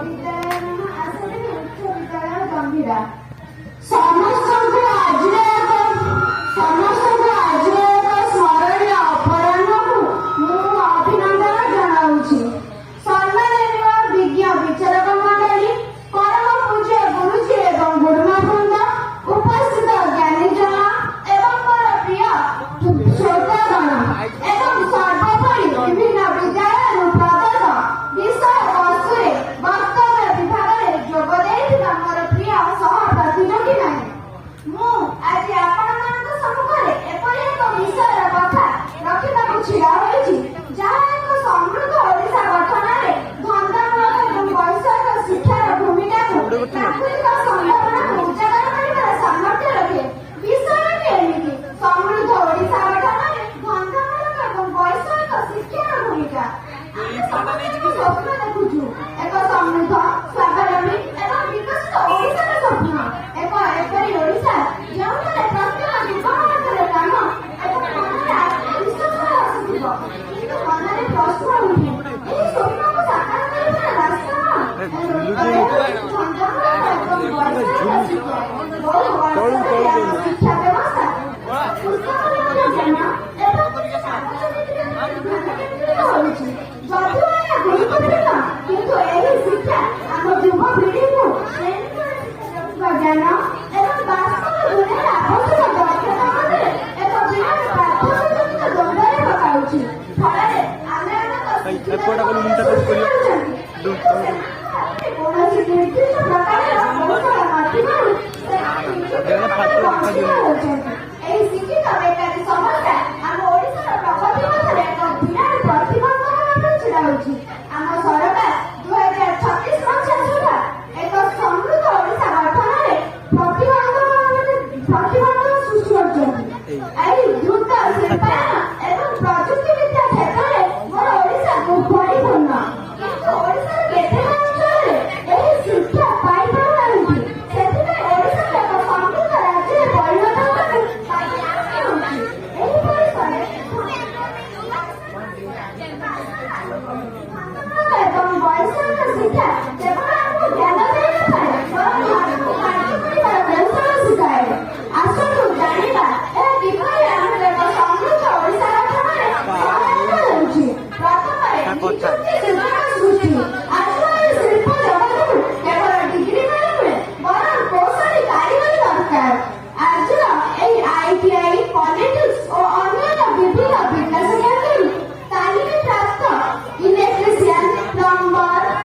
ବିଦ୍ୟାଳୟ ନାମ ଆଶାଦେବୀ ଉଚ୍ଚ ବିଦ୍ୟାଳୟ, ଗମ୍ଭୀରା। ସମସ୍ତଙ୍କୁ ଆଜିର ଏକ ସମସ୍ତଙ୍କୁ ଆଜିର ଏକ ସ୍ମରଣୀୟ ଅପରାହ୍ନକୁ ମୁଁ ଅଭିନନ୍ଦନ ଜଣାଉଛି। ସମ୍ମାନନୀୟ ବିଜ୍ଞ ବିଚାରକ ମଣ୍ଡଳୀ, ପରମ ପୂଜ୍ୟ ଗୁରୁଜୀ ଏବଂ ଗୁରୁମା ବୃନ୍ଦ, ଉପସ୍ଥିତ ଜ୍ଞାନୀଜନ ଏବଂ ମୋର ପ୍ରିୟ ଶ୍ରୋତାଗଣ ଏବଂ ସର୍ବୋପରି ବିଭିନ୍ନ ବିଦ୍ୟାଳୟରୁ ପ୍ରଦତ୍ତ ବିଷୟ ବସ୍ତୁରେ ବକ୍ତବ୍ୟ ବିଭାଗରେ ଯୋଗ ଦେଇଥିବା ମୋର ପ୍ରିୟ ସହ ପ୍ରତିଯୋଗୀମାନେ, ମୁଁ ଆଜି ଆପଣମାନଙ୍କ ସମ୍ମୁଖରେ ଏପରି ଏକ ବିଷୟର କଥା ରଖିବାକୁ ଛିଡ଼ା ହୋଇଛି, ଯାହା ଏକ ସମୃଦ୍ଧ ଓଡ଼ିଶା ଗଠନରେ ଧନ୍ଦାମୂଳକ ଏବଂ ବୈଷୟିକ ଶିକ୍ଷାର ଭୂମିକାକୁ ପ୍ରାକୃତିକ ସମ୍ଭାବନାକୁ ଉଜାଗର କରିବାର ସାମର୍ଥ୍ୟ ରଖେ। ବିଷୟଟି ଏମିତି: ସମୃଦ୍ଧ ଓଡ଼ିଶା ଗଠନରେ ଧନ୍ଦାମୂଳକ ଏବଂ ବୈଷୟିକ ଶିକ୍ଷାର ଭୂମିକା। ଆମେ ସମସ୍ତେ ଏକ ସ୍ୱପ୍ନ ଦେଖୁଛୁ, ଏକ ସମୃଦ୍ଧ, ସ୍ୱାବଲମ୍ବୀ ଏବଂ ବିକଶିତ ଓଡ଼ିଶାର ସ୍ୱପ୍ନ। ଏକ ଏପରି ଓଡ଼ିଶା, ଯେଉଁଠାରେ ପ୍ରତ୍ୟେକ ଯୁବକ ହାତରେ କାମ ଏବଂ ମନରେ ଆତ୍ମବିଶ୍ୱାସ ଆସୁଥିବ। କିନ୍ତୁ ମନରେ ପ୍ରଶ୍ନ ଉଠେ, ଏହି ସ୍ୱପ୍ନକୁ ସାକାର କରିବାର ରାସ୍ତା କଣ? ଏହାର ଉତ୍ତର ହେଉଛି ଧନ୍ଦାମୂଳକ ଏବଂ ବୈଷୟିକ ଶିକ୍ଷା। ବହୁ ବର୍ଷ ଧରି ଆମ ଶିକ୍ଷା ବ୍ୟବସ୍ଥା ପୁସ୍ତକଲିଖିତ ଜ୍ଞାନ ଏବଂ କିଛି କାଗଜ ଧ୍ୟାନ କେନ୍ଦ୍ରିତ ହୋଇଛି। ଯଦିଓ ଏହା ଗୁରୁତ୍ୱପୂର୍ଣ୍ଣ, କିନ୍ତୁ ଏହି ଶିକ୍ଷା ଆମ ଯୁବପିଢ଼ିକୁ ଶ୍ରେଣୀଘରେ ଶିଖାଯାଉଥିବା ଜ୍ଞାନ ଏବଂ ବାସ୍ତବ ଦୁନିଆରେ ଆବଶ୍ୟକ ଦକ୍ଷତା ମଧ୍ୟରେ ଏକ ବିରାଟ ପାର୍ଥକ୍ୟଜନିତ ଦ୍ୱନ୍ଦ୍ୱରେ ପକାଉଛି। ଫଳରେ ଆମେ ଅନେକ ଶିକ୍ଷିତ ଏପଟା କଲୁ, ଲୋକ ମୁଣ୍ଡଟା ସୃଷ୍ଟି କରିବ। କରୁଛନ୍ତି, କିନ୍ତୁ